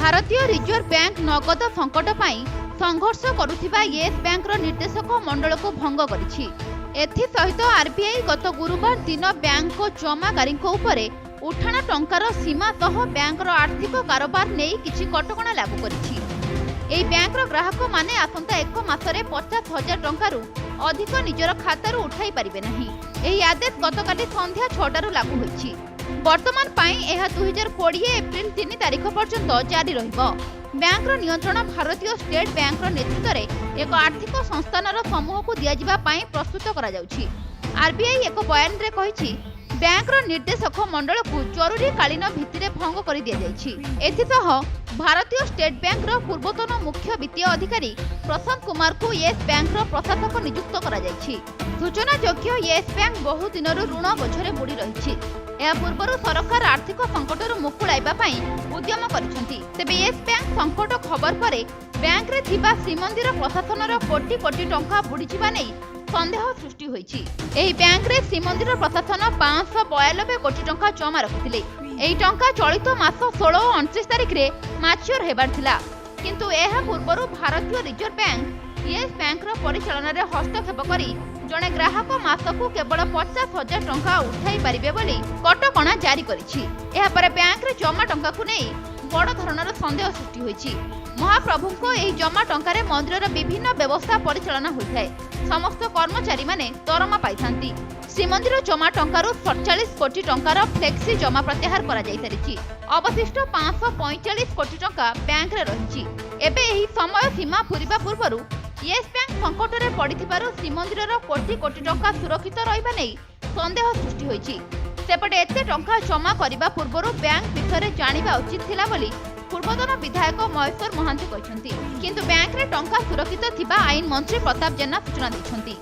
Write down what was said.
ଭାରତୀୟ reserve bank ନଗଦ ସଙ୍କଟ ପାଇଁ ସଂଘର୍ଷ କରୁଥିବା ୟେସ୍ ବ୍ୟାଙ୍କର ନିର୍ଦ୍ଦେଶକ ମଣ୍ଡଳକୁ ଭଙ୍ଗ କରିଛି। ଏଥିସହିତ ଆରବିଆଇ ଗତ ଗୁରୁବାର ଦିନ ବ୍ୟାଙ୍କ ଜମାକାରୀଙ୍କ ଉପରେ ଉଠାଣ ଟଙ୍କାର ସୀମା ସହ ବ୍ୟାଙ୍କର ଆର୍ଥିକ କାରବାର ନେଇ କିଛି କଟକଣା ଲାଗୁ କରିଛି। ଏହି ବ୍ୟାଙ୍କର ଗ୍ରାହକମାନେ ଆସନ୍ତା ଏକ ମାସରେ 50,000 ଟଙ୍କାରୁ ଅଧିକ ନିଜର ଖାତାରୁ ଉଠାଇ ପାରିବେ ନାହିଁ। ଏହି ଆଦେଶ ଗତକାଲି ସନ୍ଧ୍ୟା 6ଟାରୁ ଲାଗୁ ହୋଇଛି। ବର୍ତ୍ତମାନ ପାଇଁ ଏହା 2020 ଏପ୍ରିଲ 3 ତାରିଖ ପର୍ଯ୍ୟନ୍ତ ଜାରି ରହିବ। ବ୍ୟାଙ୍କର ନିୟନ୍ତ୍ରଣ ଭାରତୀୟ ଷ୍ଟେଟ୍ ବ୍ୟାଙ୍କର ନେତୃତ୍ୱରେ ଏକ ଆର୍ଥିକ ସଂସ୍ଥାନର ସମୂହକୁ ଦିଆଯିବା ପାଇଁ ପ୍ରସ୍ତୁତ କରାଯାଉଛି। ଆରବିଆଇ ଏକ ବୟାନରେ କହିଛି, ବ୍ୟାଙ୍କର ନିର୍ଦ୍ଦେଶକ ମଣ୍ଡଳକୁ ଜରୁରୀକାଳୀନ ଭିତ୍ତିରେ ଭଙ୍ଗ କରି ଦିଆଯାଇଛି। ଏଥିସହ ଭାରତୀୟ ଷ୍ଟେଟ୍ ବ୍ୟାଙ୍କର ପୂର୍ବତନ ମୁଖ୍ୟ ବିତ୍ତୀୟ ଅଧିକାରୀ ପ୍ରଶାନ୍ତ କୁମାରଙ୍କୁ ୟେସ୍ ବ୍ୟାଙ୍କର ପ୍ରଶାସକ ନିଯୁକ୍ତ କରାଯାଇଛି। ସୂଚନାଯୋଗ୍ୟ, ୟେସ୍ ବ୍ୟାଙ୍କ ବହୁ ଦିନରୁ ଋଣ ବୋଝରେ ବୁଡ଼ି ରହିଛି। ଏହା ପୂର୍ବରୁ ସରକାର ଆର୍ଥିକ ସଙ୍କଟରୁ ମୁକୁଳାଇବା ପାଇଁ ଉଦ୍ୟମ କରିଛନ୍ତି। ତେବେ ୟେସ୍ ବ୍ୟାଙ୍କ ସଙ୍କଟ ଖବର ପରେ ବ୍ୟାଙ୍କରେ ଥିବା ଶ୍ରୀମନ୍ଦିର ପ୍ରଶାସନର କୋଟି କୋଟି ଟଙ୍କା ବୁଡ଼ିଯିବା ନେଇ ସନ୍ଦେହ ସୃଷ୍ଟି ହୋଇଛି। ଏହି ବ୍ୟାଙ୍କରେ ଶ୍ରୀମନ୍ଦିର ପ୍ରଶାସନ 592 କୋଟି ଟଙ୍କା ଜମା ରଖିଥିଲେ। ଏହି ଟଙ୍କା ଚଳିତ ମାସ 16 ଓ 29 ତାରିଖରେ ମାଚ୍યોର ହେବାର ଥିଲା। କିନ୍ତୁ ଏହା ପୂର୍ବରୁ ଭାରତୀୟ ରିଜର୍ଭ ବ୍ୟାଙ୍କ ୟେସ୍ ବ୍ୟାଙ୍କର ପରିଚାଳନାରେ ହସ୍ତକ୍ଷେପ କରି ଜଣେ ଗ୍ରାହକ ମାସକୁ କେବଳ 50,000 ଟଙ୍କା ଉଠାଇ ପାରିବେ ବୋଲି କଟକଣା ଜାରି କରିଛି। ଏହାପରେ ବ୍ୟାଙ୍କରେ ଜମା ଟଙ୍କାକୁ ନେଇ ବଡ଼ ଧରଣର ସନ୍ଦେହ ସୃଷ୍ଟି ହୋଇଛି। ମହାପ୍ରଭୁଙ୍କ ଏହି ଜମା ଟଙ୍କାରେ ମନ୍ଦିରର ବିଭିନ୍ନ ବ୍ୟବସ୍ଥା ପରିଚାଳନା ହୋଇଥାଏ। ସମସ୍ତ କର୍ମଚାରୀମାନେ ଦରମା ପାଇଥାନ୍ତି। ଶ୍ରୀମନ୍ଦିର ଜମା ଟଙ୍କାରୁ 47 କୋଟି ଟଙ୍କାର ଫ୍ଲେକ୍ସି ଜମା ପ୍ରତ୍ୟାହାର କରାଯାଇସାରିଛି। ଅବଶିଷ୍ଟ 545 କୋଟି ଟଙ୍କା ବ୍ୟାଙ୍କରେ ରହିଛି। ଏବେ ଏହି ସମୟ ସୀମା ପୂରିବା ପୂର୍ବରୁ ୟେସ୍ ବ୍ୟାଙ୍କ ସଙ୍କଟରେ ପଡ଼ିଥିବାରୁ ଶ୍ରୀମନ୍ଦିରର କୋଟି କୋଟି ଟଙ୍କା ସୁରକ୍ଷିତ ରହିବା ନେଇ ସନ୍ଦେହ ସୃଷ୍ଟି ହୋଇଛି। ସେପଟେ ଏତେ ଟଙ୍କା ଜମା କରିବା ପୂର୍ବରୁ ବ୍ୟାଙ୍କ ବିଷୟରେ ଜାଣିବା ଉଚିତ ଥିଲା ବୋଲି ପୂର୍ବତନ ବିଧାୟକ ମହେଶ୍ୱର ମହାନ୍ତି କହିଛନ୍ତି। କିନ୍ତୁ ବ୍ୟାଙ୍କରେ ଟଙ୍କା ସୁରକ୍ଷିତ ଥିବା ଆଇନ ମନ୍ତ୍ରୀ ପ୍ରତାପ ଜେନା ସୂଚନା ଦେଇଛନ୍ତି।